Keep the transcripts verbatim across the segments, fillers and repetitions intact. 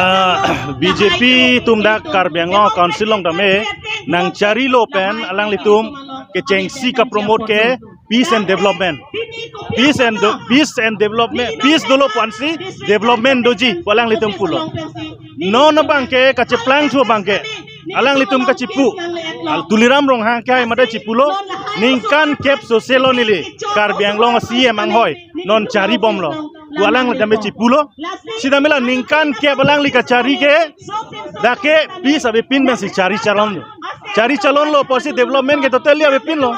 Ah, B J P atum dak Karbi Anglong Council along tame nangcharilo pen alanglitum kechengsi kapromote ke peace and development. Peace and de-, peace and development, peace dolo pu ansi development doji pu alanglitum pulo. Non abangke kacheplang thu abangke alanglitum kachipu. Al Tuliram Ronghang ke hai mate chipulo, ningkan kep sose lo neli Karbi Anglong C E M anghoi non charibomlo pu alangli tame chipulo. Sitame la ningkan kep alangli kachari ke dak ke peace avepin pensi chari chalonlo. Chari chalonlo pusi development ke totally avepinlo.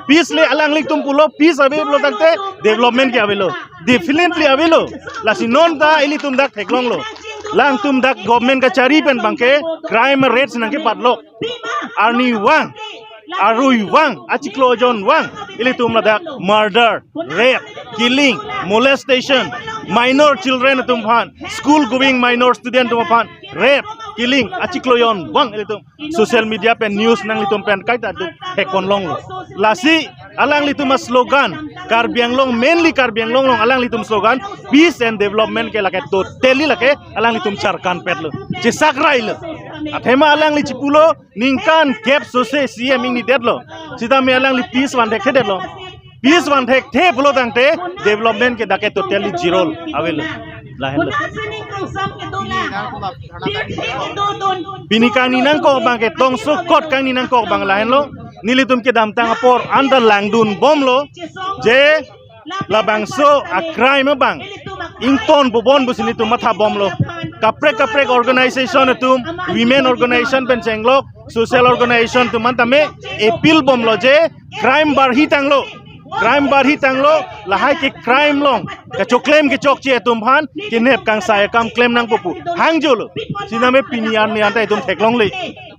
Peace le alanglitum pulo, peace ave pulo tangte development ke avelo. Definitely avelo. Lasi non ta ilitum dak theklonglo. Alangtum dak government kachari pen abangke crime rate nangkepatlo. Arni vang, arui vang, achiklo ajon vang, ilitum ladak murder, rape, killing, molestation, minor children atum aphan, school going minor student atum aphan rape, killing, achiklo ajon vang ilitum social media pen news nanglitum pen kaita duk thekponlonglo. Lasi alanglitum aslogan, Karbi Anglong, mainly Karbi Anglong along alanglitum slogan peace and development ke lake totally lake alanglitum charkanpetlo, chesakrailo. Athema alangli chipulo ningkan kep sose C E M ingnidetlo. Sitame alangli peace vanthekthedetlo. Peace vanthekthe pulo tangte development ke dak ke totally zero avelo. Lahenlo. Pini kangni nangkok abangke tongsokot kangni nangkok abang lahenlo. Nelitum kedamtang apor anta langdunbomlo je labangso a-crime abang ingtonbomnon pusi nelitum mathabomlo. Kaprek kaprek organization atum, women organization pen chenglok, social organization atum anta me appeal bomlo je crime barhitanglo. Crime barhitanglo, lahai ke crime along kachoklem kechokche atum aphan kenep kangsai akam klem nangpo pu hangjolo. Sitame pini arni anta itum theklongle.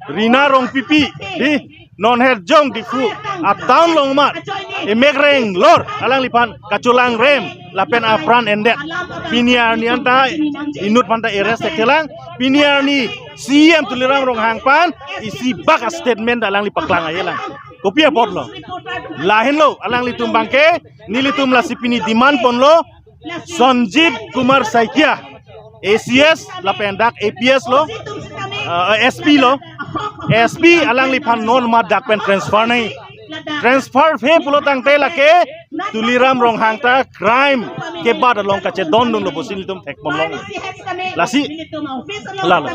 Rina Rongpipi, hi, non Herjong Diphu a-town along ma emek renglor alangliphan kacholangrem lapen apran endet. Pini arni anta inut aphanta arrest thekthe lang. Pini arni C E M Tuliram Ronghang aphan isi bak a-statement alangli paklang ayelang. Kopi apotlo? Lahenlo alanglitum abangke, nelitum lasi pini demand ponlo Sanjeev Kumar Saikia, A C S lapen dak A P S lo, uh, S P lo. S P alangliphan non ma dak pen transfer nangji. Transfer phe pulo tangte lake Tuliram Ronghang ta crime kebat along kachedondunlo pusi nelitum thekponlong. Lasi, lalo.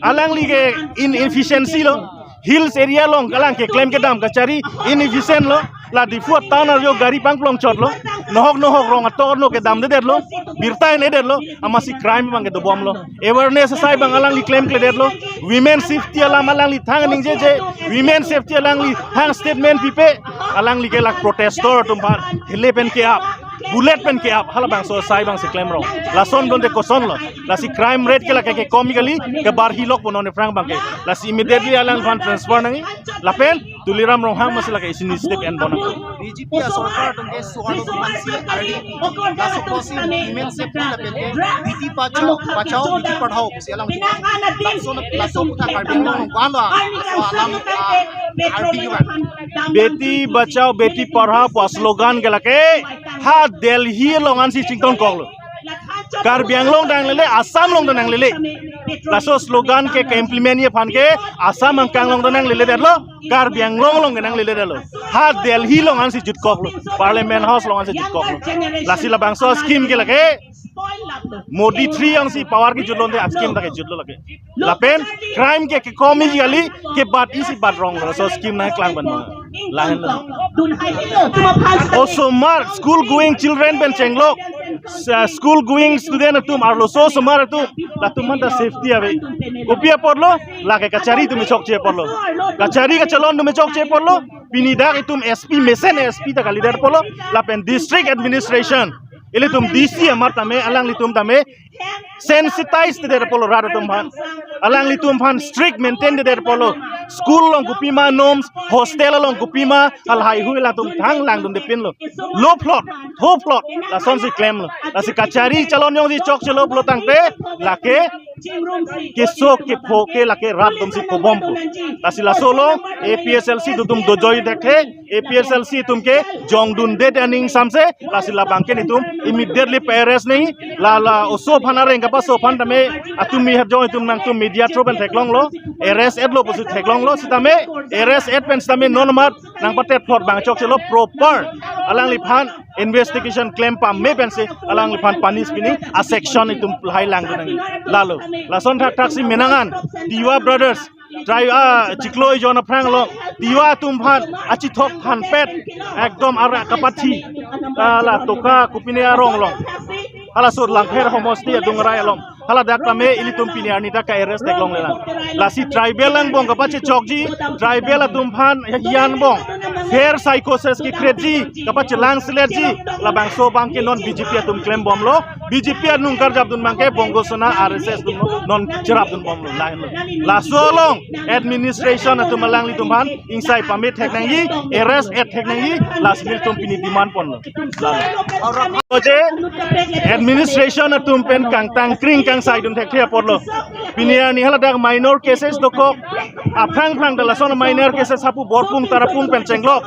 Alangli ke in-, inefficiency lo. Hills area along kalang keklem kedam kachari inefficient lo. La Diphu a-town arjo gari pangplongchotlo. Nohok nohok rong ator no kedamdedetlo. Birta en-edetlo. Amatsi crime abangke dobomlo. Awareness asai abang alangli klemkledetlo. Women safety alam alangli thang ningjeje. Women safety alangli thang statement pipe. Alangli ke lake protestor atum aphan thele pen ke-ap, bullet pen ke-ap, halabangso asai abangsi klemrong. Lason bonte kosonlo? Lasi crime rate ke lake kekom kali, kebarhilokpo non aphrang abangke. Lasi immediately alangliphan transfer nangji. Lapen Tuliram Ronghang amatsi lake isi ni step enbom nang. B J P asorkar atum ke suarlo atum ansi ardi. Laso kosi women safety lapen ke beti bachao, bachao, beti padhao pusi alam. Laso, laso aphuthak Karbi Anglong vanlo. So alam, ah, ardi van. Beti bachao, beti padhao pu slogan ke lake ha Delhi along ansi chingtonkoklo. Karbi Anglong ta nanglele, Assam along ta nanglele. Laso slogan ke, ke-implement ji aphan ke Assam angkang along ta nangleledetlo, Karbi Anglong along ke nangleledetlo. Ha Delhi along ansi jutkoklo, Parliament House along ansi jutkoklo. Lasi labangso scheme ke lake Modi three ansi power kejut lonte a-scheme ta kejutlo lake. Lapen crime ke kekom ji kali, kebat isi bat rong, laso scheme nangklang ban ma. Lahenlo. Osomar, school going children pen chenglok, sa-, school going student atum, arloso osomar atum, latum aphanta safety ave. Kopi apotlo? Lake kachari atum chokche apotlo. Kachari kachalon atum chokche apotlo. Pini dak itum S P, mesen S P ta kalidet apotlo. Lapen district administration, ilitum D C amat tame, alanglitum tame sensitize tedet apotlo rat atum aphan. Alanglitum aphan strict maintain tedet apotlo. School along kopima norms, hostel along kopima, halahai hui latum thanglangdundepinlo. Lophlot, thophlot, lasonsi klemlo. Lasi kachari chalon jongsi chokchelo pulo tangte, lake keso kepho ke lake rat atum si kobom pu. Lasi laso along A P H L C atum dojoi thekthe, A P H L C atum ke jongdunde aning samse, lasi labang ke nelitum immediately pa-arrest nangji, la la oso aphan areng kapaso aphan tame atum mi hap jong itum nangtum media through pen theklonglo, arrest etlo pusi theklonglo, sitame arrest et pen sitame non amat nangpatet phot abang chokchelo, proper alangliphan investigation klem pame pensi alangliphan punish pining a-section itum lahai langdun nangji. Lalo lason thakthak si menang an Tiwa Brothers, Tri, ah, Chiklo Ijon aphrang along Tiwa atum aphan achithok thanpet, ekdom arak kapathi, ah, la Toka kopine arong along, halaso Langpher homosti adung arai along, haladak tame ilitum pini arni ta ka-arrest theklonglelang. Lasi tribal angbong kapachechokji, tribal atum aphan hiyan angbong fair psychosis ke-create ji, kapachelangseletji, labangso abang ke non B J P atum klembomlo. B J P anung karjapdun abang ke Bongo Sena, R S S atum non cherapdunbomlo, lahenlo. Laso along administration atum alanglitum aphan ingsai pame thek nangji, arrest et thek nangji, lasi nelitum pini demand ponlo. Lalo je administration atum pen kangtang kring kangsaidun thekthe apotlo. Pini arni haladak minor cases dokok, aphrang phrang ta lason minor cases hapu Borpung Tarapung pen chenglok,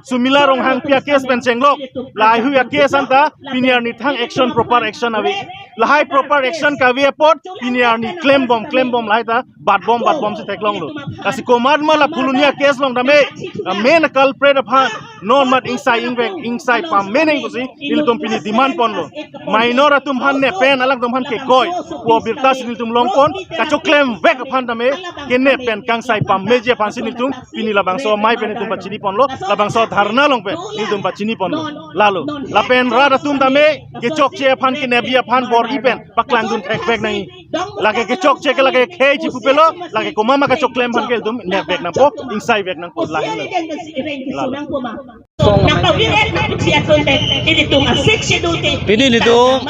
Sumila Ronghangpi a-case pen chenglok, lahai hui a-case anta pini arni thang action, proper action ave. Lahai proper action kave apot pini arni klembom klembom lahai ta batbom batbom si theklonglo. Lasi komat ma la Phuloni a-case along tame, a main culprit aphan non amat ingsai ingvek, ingsai pame nangji pusi nelitum pini demand ponlo. Minor atum aphan nep pen alangtum aphan kekoi pu abirta si nelitum longpon, kachoklemvek aphan tame kenep pen kangsai pameji aphan si nelitum pini labangso amei pen nelitum pachini ponlo, labangso dharna along pen nelitum pachini ponlo. Lalo lapen rat atum tame kechokche aphan, kenepji aphan bor-i pen paklangdun thekvek nangji. Lake kechokche ke lake khei chipupelo, lake komat ma kachoklem aphan ke ilitum nepvek nangpo, ingsaivek nangpo, lahenlo. Lalo. Nangpavir et nangpuji ason pen ilitum a-Sixth Schedule te. Pini ilitum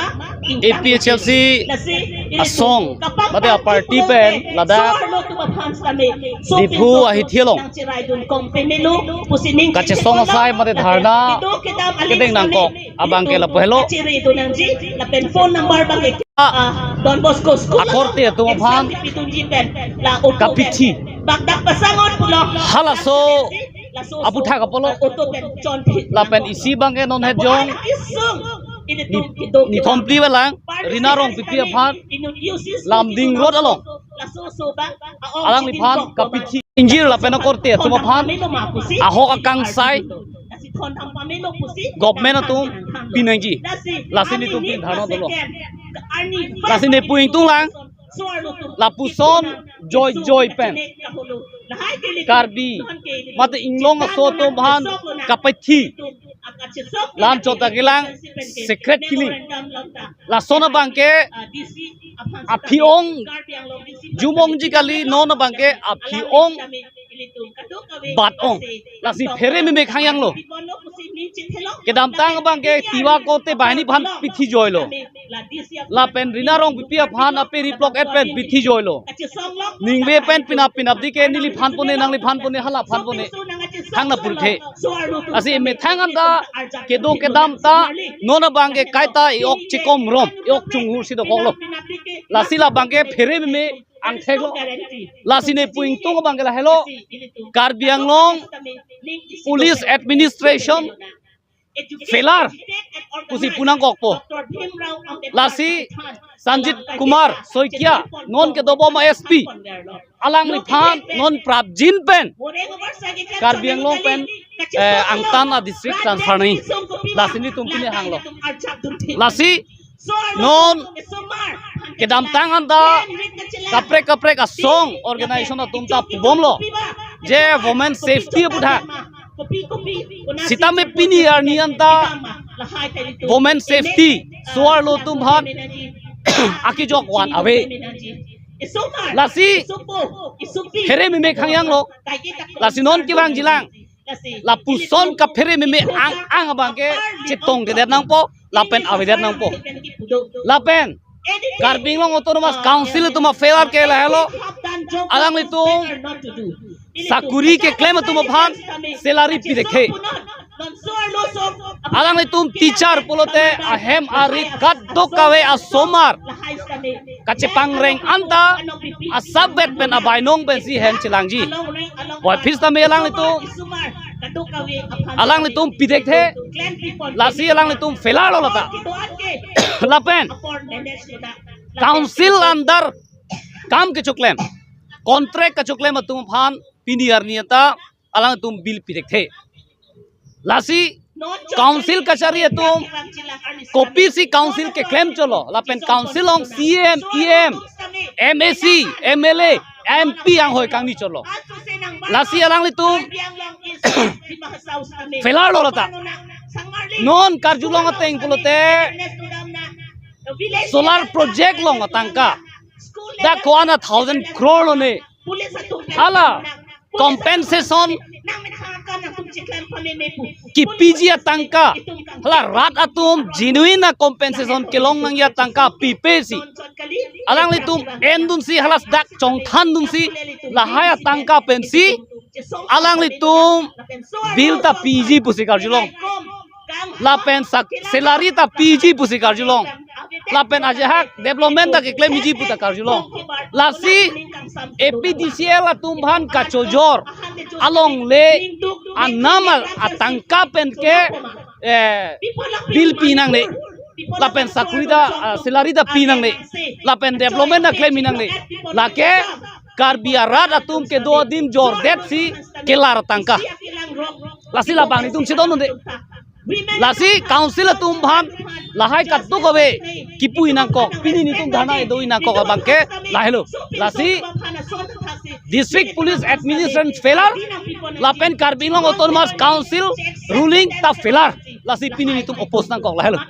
A P H L C asong mate a-party pen ladak Diphu ahithi along kachesong asai mate dharna kedeng nangkok abang ke lapu helo. Lapen phone number abang ke, ah, Don Bosco School akorte atum aphan exam kepidunji pen la auto pen kapithi. Bak dak pasangot pulo. Halaso laso aputhak apotlo. Auto pen chonphi. Lapen isi abang ke non het jong isung. Ni, nithom phli valang Rina Rongpipi aphan Lumding Road along laso so abang alangliphan kapithi ingjir lapen akorte atum aphan ahok akangsai government atum pinangji. Lasi nelitum pini dharna dolo. Lasi ne pu ingtung lang lapuson joijoi pen Karbi mate inglong aso atum aphan kapathi lam chot ta kelang, secret killing. Lason abang ke aphi-ong jumongji kali, non abang ke aphi-ong bat-ong. Lasi phere meme khangyanglo. Kedamtang abang ke Tiwa korte banghini aphan pithi joilo. Lapen Rina Rongpipi aphan ape riplok et pen pithi joilo. Ningve pen pinap pinapdi ke neliphan pone, nangliphan pone, halaphan pone hang na pulthe. Lasi methang anta kedo kedam ta non abang ke kaita e-ok chekom rom, e-ok chunghur si dokoklo. Lasi labang ke phere meme angtheklo. Lasi ne pu ingtung abang ke lahelo. Karbi Anglong Police Administration failure pusi pu nangkokpo. Lasi Sanjit Kumar Saikia non kedobom a-S P, alangliphan non prapjin pen Karbi Anglong pen, eh, angtan a-district transfer nangji. Lasi nelitum pini hanglo. Lasi non kedamtang anta kaprek kaprek asong organization atum ta pubomlo je women safety aputhak. Sitame pini arni anta women safety, so-arlo atum aphan akejok van ave. Lasi phere meme khangyanglo. Lasi non kevangjilang lapuson kaphere meme ang ang abang ke chetongdedet nangpo lapen avedet nangpo. Lapen Karbi Anglong Autonomous Council atum a-failure ke lahelo. Alanglitum sakuri keklem atum aphan salary pirekhe. Alanglitum teacher pulote ahem ari kadokave asomar kachepangreng anta asapvet pen abainong pensi hem chelangji. Puvoiphit sitame alanglitum, alanglitum pithekthe, lasi alanglitum failure lo lata. Lapen council under kam kechoklem, contract kechoklem atum aphan pini arni anta alangtum bill pithekthe. Lasi council kachari atum kopisi council keklem cholo, lapen council along C E M, E M, M A C, M L A, M P anghoi kangni cholo. Lasi alanglitum failure lo lata. Non karjulong ateng pulote solar project along atangka dak ko-an a thousand crore lo ne. Hala compensation kipiji atangka, hala rat atum genuine a compensation kelong nangji atangka pipe si alanglitum endunsi, hala dak chongthandunsi, lahai atangka pensi alanglitum bill ta piji pusi karjulong, lapen sak salary ta piji pusi karjulong, lapen ajahak development ta keklemji puta karjulong. Lasi A P D C L atum aphan kachojor alongle anam atangka pen ke, eh, bill pinangne, lapen sakuri ta, ah, salary ta pinangne, lapen development ta klemji nangne. Lake Karbi arat atum kedo adim jordetsi kelar atangka. Lasi labang itum chedon unde. Lasi council atum aphan lahai kadokave kipu inangkok, pini nitum dhana edo inangkok abangke lahelo. Lasi District Police Administration failure, lapen Karbi Anglong Autonomous Council ruling ta failure. Lasi pini nitum oppose nangkok lahelo.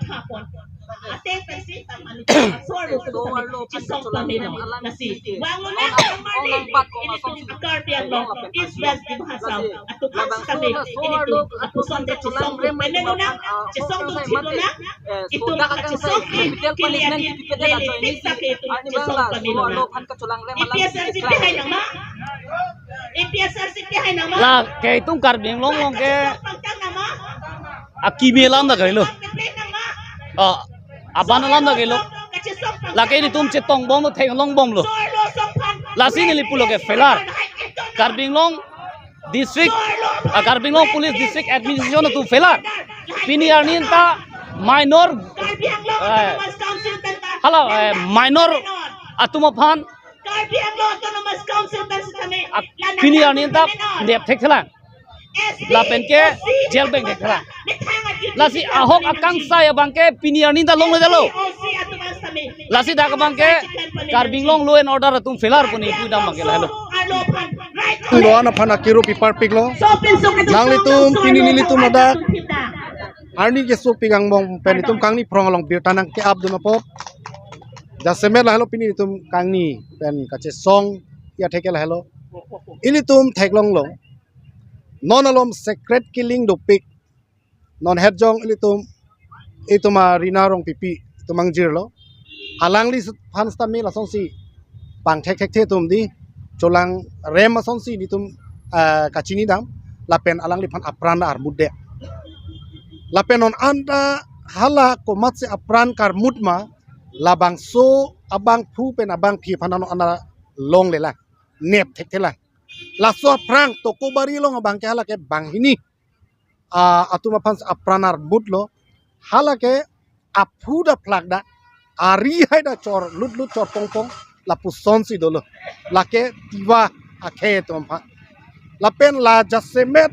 La ke itum Karbi Anglong along ke akimi alam ta kalilo. Oh, aban alam ta kalilo. Lake ilitum chetongbomlo, theklongbomlo. Lasi neli pulo ke failure. Karbi Anglong District, ah, Karbi Anglong Police District Administration atum failure. Pini arni anta minor, eh, hala, eh, minor atum aphan Karbi Anglong Autonomous Council pen sitame, ah, pini arni anta dep thekthelang, lapen ke jail beng thekthelang. Lasi ahok akangsai abangke pini arni anta longledetlo. Lasi dak abangke Karbi Anglong law and order atum failure pu ne pudam abangke lahelo. Lo-an aphan akiru piparpiklo. Nanglitum pini nelitum ladak arni kesopik angbong pen itum kangni phrong along birta nangke-apdun apot. Jasemet lahelo pini itum kangni pen kachesong ya theke lahelo. Ilitum theklonglo. Non alom secret killing dopik. Non hetjong ilitum, itum a Rina Rongpipi, itum angjirlo. Alangli s-, aphan sitame lasonsi pangthekthekthe atum di, cholangrem asonsi nelitum, eh, kachinidam, lapen alangliphan apran armutde. Lapen non anta hala komatsi apran karmut ma, labangso abangphu pen abangphi aphan non anta longlelang, nep thekthelang. Laso aphrang Tokobari along abangke hala ke banghini, ah, atum aphan apran armutlo, hala ke aphu da phlak da, ari hai da chor lutlut chor pongpong, lapusonsi dolo. Lake Tiwa akhei atum aphan. Lapen la jasemet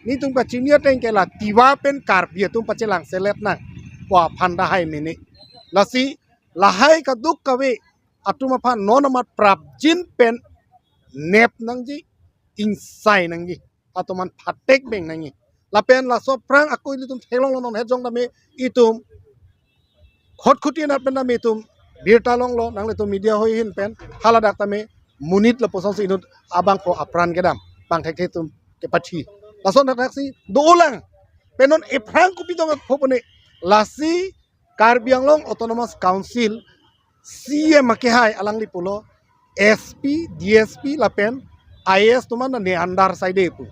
nelitum kachini ateng ke la Tiwa pen Karbi atum pachelang selet nang pu aphan da hai mene. Lasi lahai kadokave atum aphan non amat prapjin pen nep nangji, ingsai nangji, atum aphan phatek beng nangji. Lapen laso aphrang ako ilitum theklonglo, non hetjong tame itum khotkhoti na pen tame itum birta longlo, nanglitum media hoi ahin pen, haladak tame monit lapusonsi inut abangphu apran kedam, pangthekthek atum kepathi. Lason thakthak si dolang. Pen non ephrang kopi dong aphu pune, lasi Karbi Anglong Autonomous Council C E M akehai alangli pulo, S P, D S P lapen I A S atum an ne under side pu.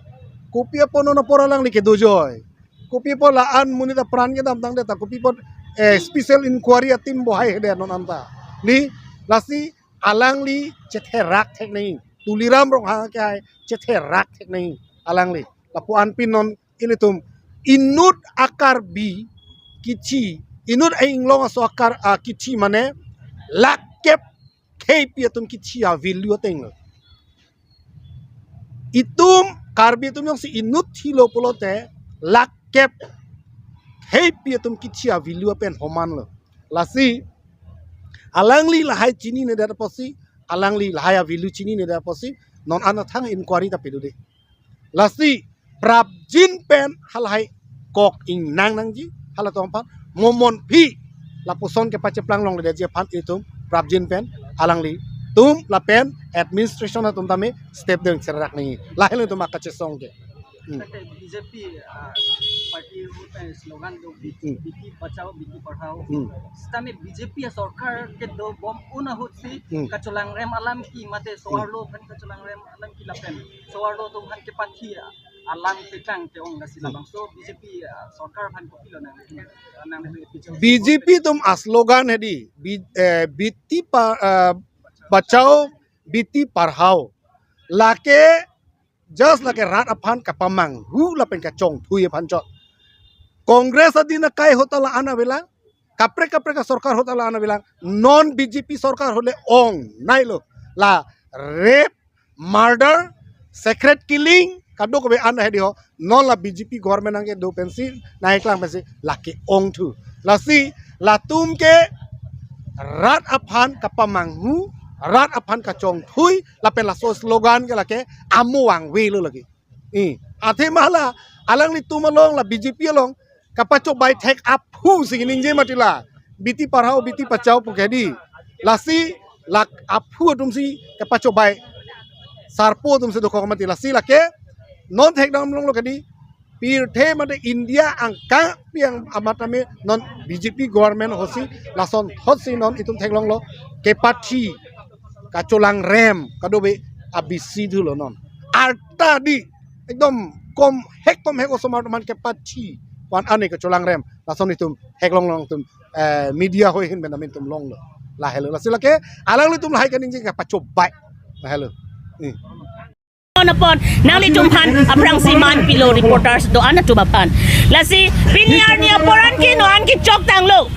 Kopi apot non apor alangli kedo joi? Kopi apot la-an monit apran kedam tangdet ta, kopi apot, eh, special inquiry a team bohai hede non anta? Ni Lasi alangli chetherak thek nangji. Tuliram Ronghang ke hai chetherak thek nangji alangli. Lapu-an pen non ilitum inut a-Karbi kithi, inut a-Inglong aso akar, a, kithi mane lakh kep khei pi atum kithi a-value ateng lo. Itum Karbi atum jongsi inut thilo pulote lakh kep khei pi atum kithi a-value pen homan lo. Lasi alangli lahai chinine det apotsi, alangli lahai a-value chinine det apotsi, non anathang inquiry ta pilo de. Lasi prapjin pen halahai kok ingnang nangji, halatum aphan mo amonphi lapuson kepacheplang longledetji aphan itum prapjin pen alanglitum lapen administration atum tame step deng cherak nangji. Lahelo itum akachesong ke. Hmm. Tangte B J P, ah, party ahut, eh, slogan do, Hmm. Beti Bachao, Beti Padhao. Hmm. Sitame B J P asorkar kedo bom un ahut si Hmm. kacholangrem alam ke mate so-arlo aphan kacholangrem alam ke lapen so-arlo atum aphan kepathi alam tekang ke-ong lasi Hmm. labangso B J P, ah, sorkar aphan kopilo nang, nang B J P atum a-slogan hedi, bi-, eh, Beti Pa-, eh, Bachao, Beti Padhao. Lake just lake rat aphan kapamanghu lapen kachongthui aphan chot. Congress adin akai ahut ta la-an avelang, kaprek kaprek asorkar ahut ta la-an avelang, non B J P sorkar ahut le ong nailo. La rape, murder, secret killing, kadokave an hedi ho, non la B J P government nangkedo pensi, nangkeklang pensi, lake ongthu. Lasi, latum ke rat aphan kapamanghu, rat aphan kachongthui, lapen laso slogan ke lake amo vangvelo lake. I, athema la, alanglitum along la B J P along, kapachobei thek aphu si ningje mati la. Beti Padhao, Beti Bachao pu ke hedi. Lasi, lake aphu atum si kapachobei. Sarpo atum si dokok mati lasi lake. Non thekdam longlo ke hedi. Pirthe mate India angkang pi ang amat tame non B J P government ahut si lason thot si non itum theklonglo kepathi kacholangrem kadokave abisi thulo non. Arta di ekdom kom hek kom hek osomar teman kepathi pu-an ane kacholangrem lason itum theklong long itum, eh, media ahoi ahin pen amin itum longlo. Lahelo lasi lake alanglitum lahai kaningje kapachobei. Lahelo. Hmm. Apon apon, nanglitum aphan aphrangsi man pilo reporters do-an atum aphan. Lasi, pini arni apor an ke non an kechok tanglo.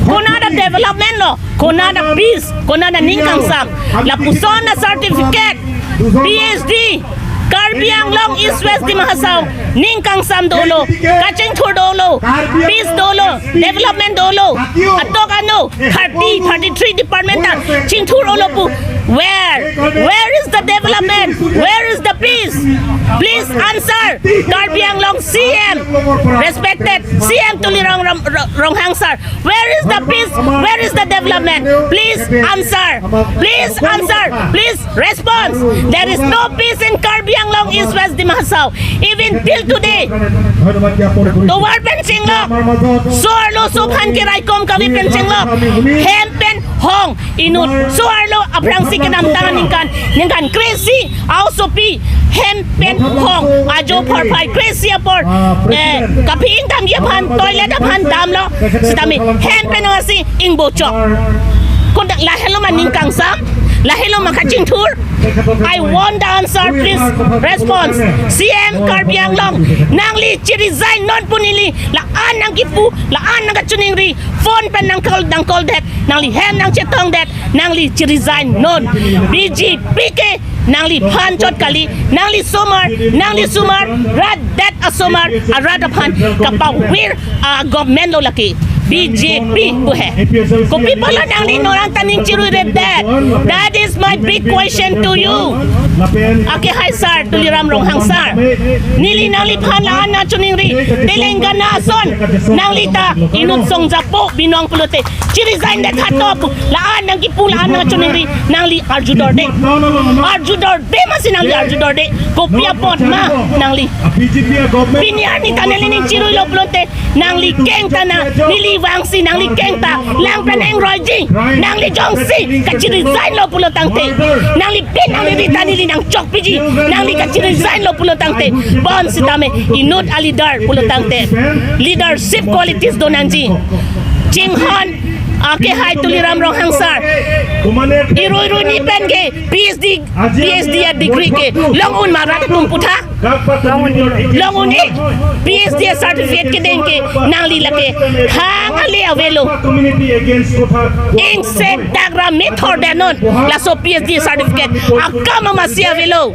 Konat a-development lo, konat a-peace, konat aning kangsam. Lapuson a-certificate, P H D, Karbi Anglong East West Dima Hasao, ning kangsam dolo, kachingthur dolo, peace dolo, development dolo, atok ano, thirty, thirty-three department ta chingthur olo pu. Where? Where is the development? Where is the peace? Please answer. Karbi Anglong C M, respected C M Tuliram Ram-, Ro-, Ronghang sir, where is the peace? Where is the development? Please answer. Please answer. Please response. There is no peace in Karbi Anglong East West Dima Hasao. Even till today, tovar pen chinglok, so-arlo so aphan keraikom kave pen chinglok, hem pen hong inut, so-arlo aphrangsi kedamtang aningkan, ningkan kre-isi a-osopi hem pen hong, ajo phorphai kre-isi apor, eh, kaphi ingdamji aphan, toilet aphan damlo, sitame hem pen asi ingbochok. Konat lahelo ma ning kangsam, lahelo ma kachingthur. I want the answer, please response. C M Karbi Anglong, nangli chi-resign non pu neli la-an nangkipu, la-an nangkachiningri, phone pen nang call, nang call det, nangli hem nangchetong det, nangli chi-resign non. B J P ke nangliphan chot kali, nangli somar, nangli somar, rat det asomar, arat aphan kapavir a-government lo lake, B J P pu he. Kopi apotlo nangli non an ta ning chirui redet? That is my big question to you. Ake hai sir, Tuliram Ronghang sir. Neli nangliphan la-an nangchiningri, Telangana ason, nangli ta inut songjapo binong pulote, chi-resign det hato pu, la-an nangkipu, la-an nangchiningri, nangli arjudorde. Arjudorde masi nangli arjudorde. Kopi apot ma nangli? Pini arni ta neli ning chiruilo pulote, nangli keng ta na, neli vangsi nangli keng ta, lang pen engroiji, nangli jongsi kachi-resign lo pulo tangte, nangli pin nangli ri ta neli nangchokpiji, nangli kachi-resign lo pulo tangte, bonsitame inut a-leader pulo tangte, leadership qualities do nangji. Chinghon, Ake hai Tuliram Ronghang sir. Irui rui ni pen ke P H D, P H D a degree ke long un ma rat atum aphuthak. Long un-ik P H D certificate kedeng ke nangli lake hang ale avelo. Ingse dagra methor denon laso P H D certificate. Akam amatsi avelo.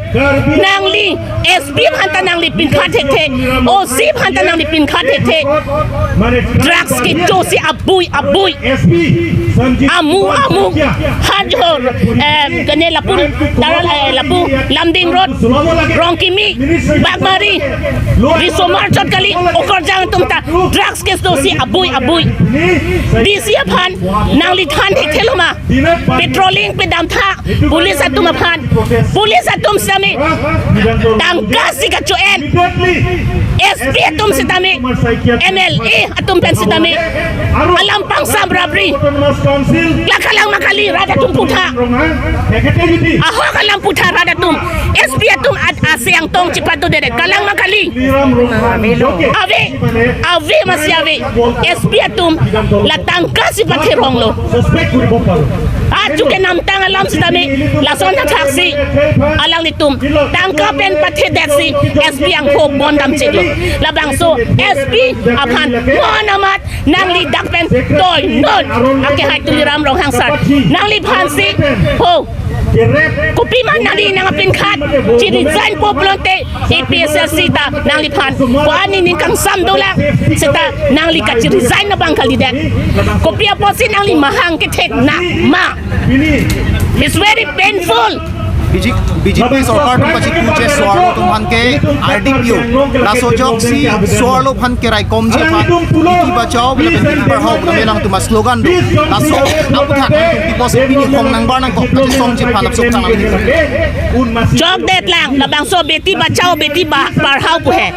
Nangli S P aphan ta nangli pinkha thekthe, O C aphan ta nangli pinkha thekthe. Drugs kechosi abui abui. Amu amu. Hajor, em, kene lapu, Taral, eh, lapu, Lumding Road, Rongkimi, Bagmari, Risomar Chotkhali, Okarjang atum ta drugs kechosi abui abui. D C aphan nangli than thekthelo ma. Patrolling pedam tha, police atum aphan. Police atum sitame tangka si kacho-en. S P atum sitame, M L A atum pen sitame alam pangsam rapri. La kalang ma kali rat atum aphuthak. Ahok alam aphuthak rat atum. S P atum at aseng tong chipatu dede. Kalang ma kali. Ave, ave amatsi ave. S P atum la tangka si patheronglo. Achu kenamtang alam sitame lason athaksi alanglitum tangka pen pathedetsi S P angkho bon damcheklo. Labangso S P aphan non amat nangli dak pen toinon. Ake hai Tuliram Ronghang sir. Nangliphan si ho. Kopima nangli nangpinkhat, chi resign po pulote A P H L C ta nangliphan ko-an ning kangsam dolang, seta nangli kachi resign abang kalidet. Kopi apotsi nangli mahang kethek na ma. It's very painful. B J P, B J P sorkar atum pachikuje so-arlo atum aphan ke R D P O. Laso ajoksi so-arlo aphan keraikomji aphan beti bachao lapen beti padhao pu nangtum aslogan do. Laso aphuthak nangtum pi apotsi pini hong nangbar nangkok kachesongji aphan apsok chang nangji. Chokdet lang, labangso beti bachao beti ba-, padhao pu he.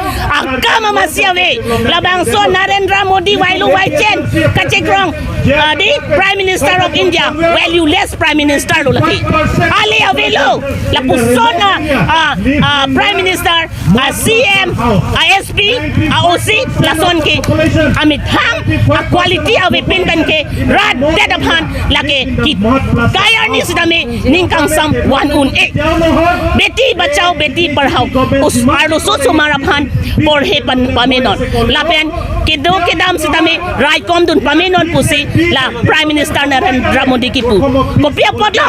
Akam amatsi ave, labangso Narendra Modi vailo vaichen kachekrong, ah, the Prime Minister of India, valueless Prime Minister lo lake. Ale avelo, lapuson a, ah, ah, Prime Minister, a C M, a S P, a O C, lason ke amethang, a quality avepin pen ke rat det aphan lake ki kayar ni sitame ning kangsam van un-e. Beti bachao, beti padhao. Us arloso osomar aphan porhe pan pamenon. Lapen kedo kedam sitame raikom dun pamenon pusi la Prime Minister Narendra Modi kipu. Kopi apotlo?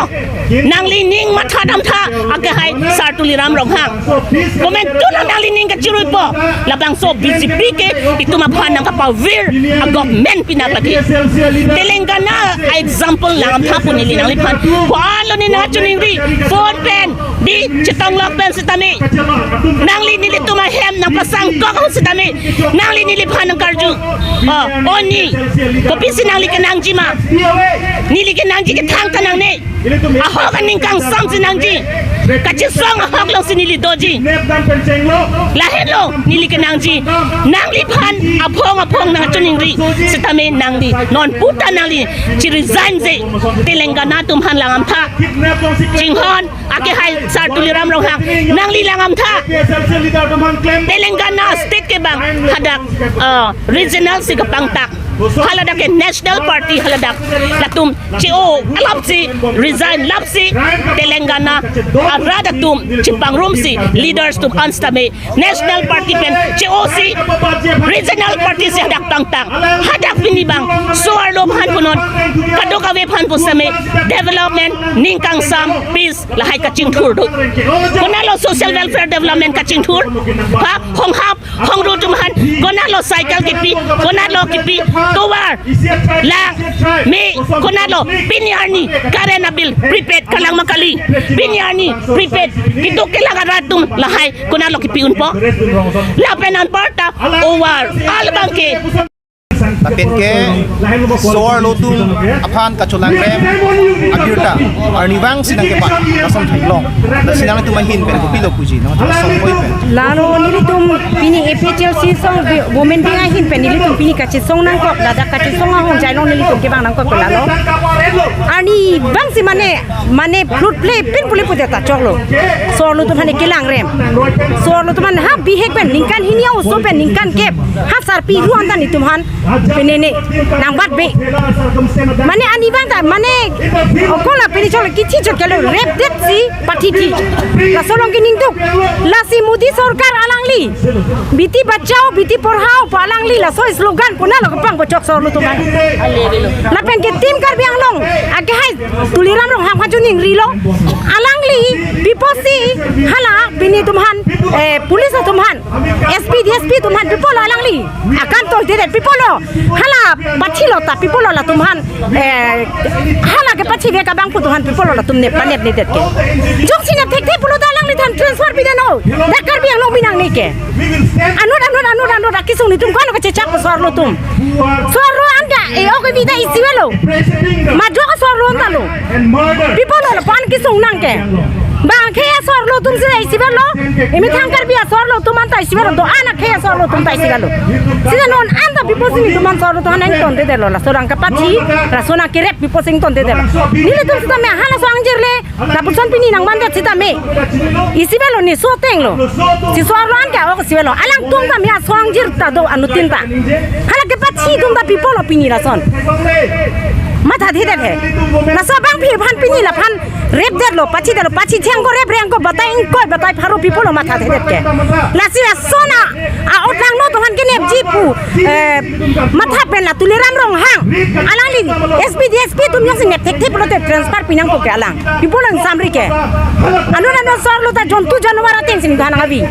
Nangli ning matha damtha, ake hai sir Tuliram Ronghang. Komantulo nangli ning kachiruipo? Labangso B J P ke itum aphan nangkapavir a government pinak lake. Telangana a example langtha pu neli nangliphan. Ko-anlo ne nangchiningri, phone pen, di chetong lok pen sitame. Nangli nelitum ahem nangpasangkok ahut sitame. Nangli neliphan nangkarju. Oh, oni. Kopisi nangli kenangji ma? Neli kenangji ke thangta nangne. Ahok aning kangsam si nangji. Kachesong ahok alongsi neli doji. Lahenlo neli kenangji. Nangliphan aphong aphong nangchiningri. Sitame nangli non puta nangli chi resign je. Telangana atum aphan langtha. Chinghon, ake hai sir Tuliram Ronghang. Nangli langtha. Telangana state ke bang hadak, uh, regional si kapangtak. Haladak ke national party haladak. Latum che-o lapsi, resign lapsi, Telangana arat atum chepangrumsi, leaders atum an sitame national party pen che-osi, regional party si hadak pangtak. Hadak pini bang so-arlo aphan punon, kadokave aphan pusitame development, ning kangsam, peace, lahai kachingthur do. Konatlo social welfare development kachingthur? Ha, honghap hongru atum aphan, konatlo cycle kipi, konatlo kipi, tovar, la, me, konatlo, pini arni, current bill, prepaid, kalang ma kali, pini arni, prepaid, kitu kelang arat atum, lahai, konatlo kipi unpo? Lapen anparta, over, all abang ke. Lapen ke so-arlo atum aphan kacholangrem abirta arnivang si nangkepa lason theklong. Lasi nangtum ahin pen kopilo puji, nangtum asong poi pen. Lalo nelitum pini A P H L C song bi-, women wing ahin pen nelitum pini kachesong nangkok, ladak kachesong ahongjai along nelitum kevang nangkok lalo. Arnivang si mane, mane plot ple pin pule pute ta choklo. So-arlo atum aphan kelangrem. So-arlo atum aphan ha bihek pen ningkan hini a-oso pen ningkan kep ha sarpi ru anta nelitum aphan Pini ne nangbat be. Mane ani bang ta, mane okol la pini chole kithi chot kelo rep det si pathi thi. Laso along ke ningduk. Lasi Modi sorkar alangli, "Beti bachao, beti padhao" pu alangli laso slogan konat lo kepangbochok sorlo atum an. Lapen ke Team Karbi Anglong akehai Tuliram Ronghang aphan choningrilo. Alangli pi apotsi hala pini atum aphan, eh, police atum aphan, S P, D S P atum aphan pi apotlo alangli akam toidedet, pi apotlo hala pathilo ta pi apotlo latum aphan, eh, hala kepachivek abang pu atum aphan pi apotlo latum nep panepnedet ke. Jongsi nep thekthe pulo ta alanglithan transfer pidetnon. Dak Karbi Anglong binong ne ke. Anut, anut, anut, anut akesung netum ko-an kachechak sorlo atum. Sorlo an ta, eh, ok, bida isi avelo. Majok sorlo an ta lo. Pi apotlo lapu-an kesung nang ke. Bang akhei asorlo atum si isi avelo. Emethang Karbi asorlo atum an ta isi avelo. Do-an akhei asorlo atum ta isi avelo. Sita non an ta pi apotsi netum an sorlo atum an ingtondedetlo. Laso arang kepathi, laso arang kerep pi apotsi ingtondedetlo. Nelitum sitame hala so angjir le lapuson pini nangvandet sitame. Isi avelo, ne so ateng lo. Si sorlo an ke ok isi avelo. Alangtum tame aso angjir ta do anuttin ta. Hala kepathi atum ta pi apotlo pini lason. Mathathedet he. Laso abangpi aphan pini laphan repdetlo, pachidetlo, pachi thengko rep rengko batai ingkoi batai pharo pi apotlo mathathedet ke. Lasi lason a, a-otlang no atum aphan kenepji pu, eh, matha pen la Tuliram Ronghang alangli S P, D S P atum jongsi nep thekthe pulote transfer pinangpo ke alang. Pi apotlo ingsamri ke. Anut anut sorlo ta jontu janwar ateng si nangdang avi.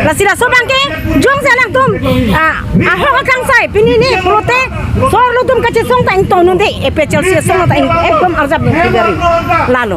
Lasi laso abang ke jongsi alangtum, ah, ahok akangsai pini ne pulote sorlo atum kachesong ta ingtong nunde, A P H L C asong ta ing, ekdom arjap nunde dari. Lalo.